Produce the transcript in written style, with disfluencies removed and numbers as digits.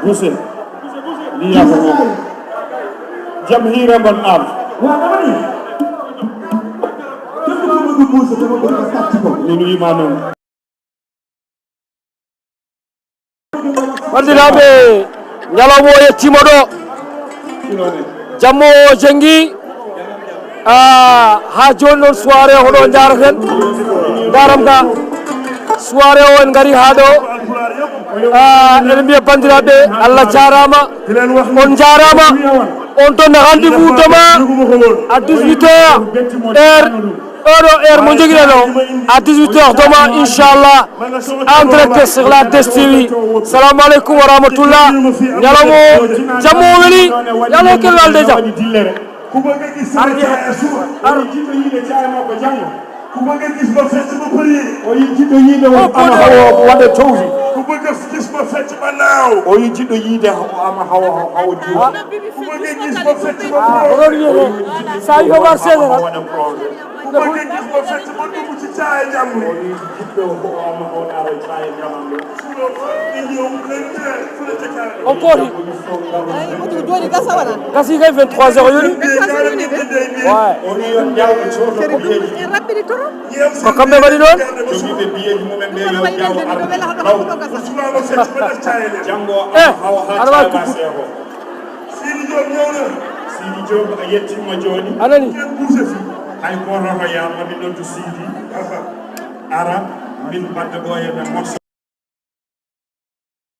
Buse liya ko jamhira ban am ni imanu bandiraɓe ñalawmo yettima ɗo jammo jengi ha joni noon soirée hoɗo jaraten daram ga soirée o en gari ha ɗo eɗen mbiya bandiraɓe Allah jarama on jarama on donna rendez-vous demain à 18h heure heure mo joguiɗen o à 18h demain inchallah en direct sur la DSTV. Salamu aleykum wa rahmatullah ñalawmo jammo weli yalo kelwal de jam kuma nga gis ba fecc ba bëri o yi jiɗɗo yiide ama hawo waɗa towfi ku bëgg gis ba fecc ba naaw o yi jiɗɗo yiide ama hawo diwa ku bëgg gis ba fecc ba sa yo war seedara ku bëgg gis ba fecc ba dugg ci caaya jàmm o yi jiɗɗo ama hawo ɗara caaya jàmm suno ɗi ñëw lente fële ca kaare on kooti joni gasa wala gasi kay 23h yoni ouais on yi yon jawɓe coto ko beeji rabbini toro ko kamɓe mbaɗi ɗon jogiiɓe biyeji mumen ɓe yo jaw usmano fecc ba def caaya le janngo hawa ha caaya seeko Sidi Diop ñëw na Sidi Diop a yettima joni anani ken bouse fi hay goto to yama min noddu Sidi ara min badde ɗo e morceau